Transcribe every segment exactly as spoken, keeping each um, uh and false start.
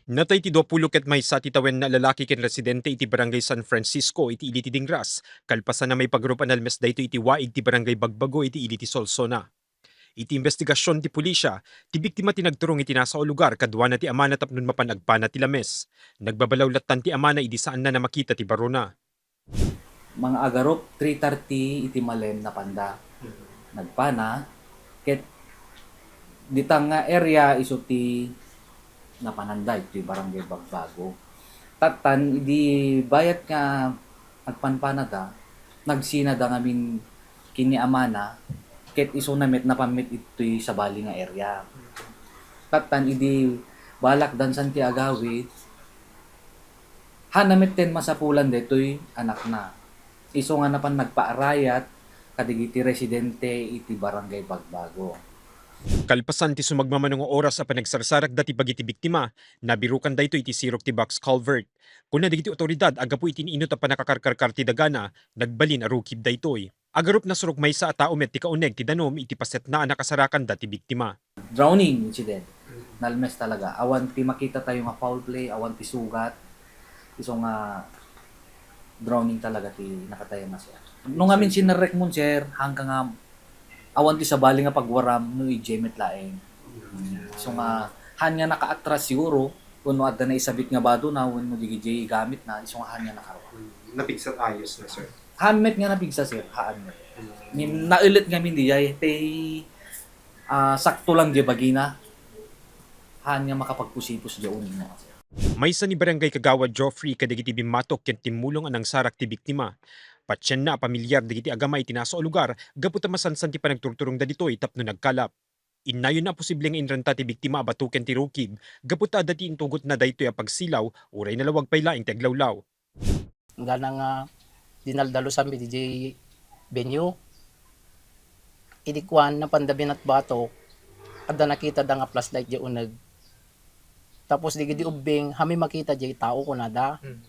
Natay ti duapulo ket maysa ti tawenna a lalaki ken residente iti Barangay San Francisco iti ili ti Dingras, kalpasan a maipagarup a nalmes daytoy iti waig ti Barangay Bagbago iti ili ti Solsona. Iti imbestigasion ti pulisya, ti biktima ti nagturong iti nasao a lugar kaduana ti amana tapno mapan agpana ti lames. Nagbabalaw lattan ti amana idi saanna a makita ti barona. Mga agarup, three thirty iti malem napanda. Nagpana, ket dita nga area isu ti napananda iti Barangay Bagbago. Tattan, idi bayat nga agpanpanada, nagsinada ngamin ken ni amana, ket isuna met napan met itoy sabali nga area. Tattan, idi balak dansan ti agawid, haanna metten masapulan daytoy anakna. Isu nga napan nagpaarayat kadagiti residente iti Barangay Bagbago. Kalpasan ti sumagmamano nga oras a panagsarsarakda ti bagi ti biktima, nabirukan daytoy iti sirok ti box culvert. Kuna dagiti otoridad a gapu iti inut a pannakakarkarkar ti dagana, nagbalin a rukib daytoy. Agarup, nasurok maysa a tao met ti kauneg ti danum iti pasetna a nakasarakanda ti biktima. Drowning incident. Nalmes talaga. Awan ti makita tayo nga foul play, awan ti sugat. Isu nga drowning talaga ti nakatayan na siya. No ngamin sinerrek mon, sir, hangka nga awan ti sabali nga pagwaram no idiay met laeng. Isu nga, haan nga nakaatras siguro, wenno adda naisabit nga bado na, wenno digidiay gamit na, isu nga haan nga nakaruar. Napigsa ayos na, sir? Haan met nga napigsa, sir. Haan met. Ngem naelet ngamin diay, ti, ah, sakto lang diay bagina. Haan nga makapagpusipos diay uneg na, sir. Maysa ni Barangay Kagawad Geoffrey kadagiti bimmatok ken timmulong a nangsarak ti biktima. Patienna a pamilyar dagiti agama iti nasao a lugar gapu ta masansan ti panagturturongda ditoy tapno nagkalap. Innayonna a posible nga inrenta ti biktima a bato ken ti rukib gapu ta adda ti intugotna daytoy a pagsilaw uray nalawag pay laeng ti aglawlaw. Gana nga dinaldalusanmi diay venue. Idi kuan, napanda binatbatok, adda nakitada nga flashlight diay uneg. Tapos digidi ubbing, "Haanmi makita diay tao," kunada. Hmm.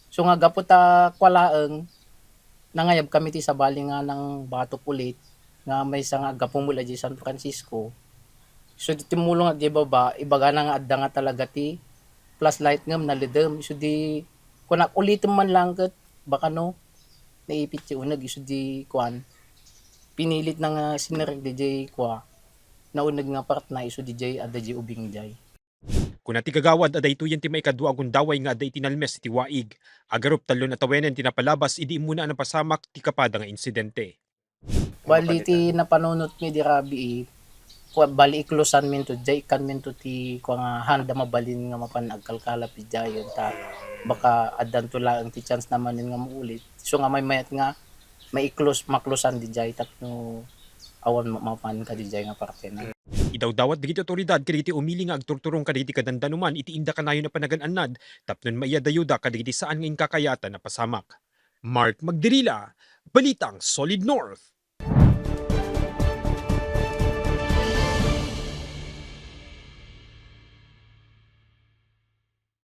So nga gapu ta kua laeng, nangayabkami ti sabali nga nangbatok ulit, nga maysa nga aggapu met la diay San Francisco. So, ti timmulong nga diay baba, ibagana nga adda nga talaga ti flashlight ngem naledem. So, di, kunak, ulitem man laeng ket baka no, naipit ti uneg, isu di kuan. Pinilitna nga sinerrek diay kua, nauneg nga partna, isu diay adda diay ubing diay. Kuna ti kagawad a daytoyen ti maikadua a gundaway nga adda iti nalmes iti waig. Agarup, tallo a tawenen ti napalabas idi immuna a napasamak ti kapada nga insidente. Bali, ti napanunotmi idi rabii, kua, bali, iklosanminto, diay ikkanminto ti kua nga haanda mabalin nga mapan agkalkalap idiay, ta baka addanto laeng ti chance na manen nga maulit. Isu nga maymayat nga maiklos, maklosan diay tapno awan ma-, mapan kadiay nga partena. Idawdawat dagiti otoridad kadagiti umili nga agturturong kadagiti kadandanuman iti inda kanayon a panagan-annad tapno maiadayuda kadagiti saan nga inkakayatan a pasamak. Mark Magdirila, Balitang Solid North.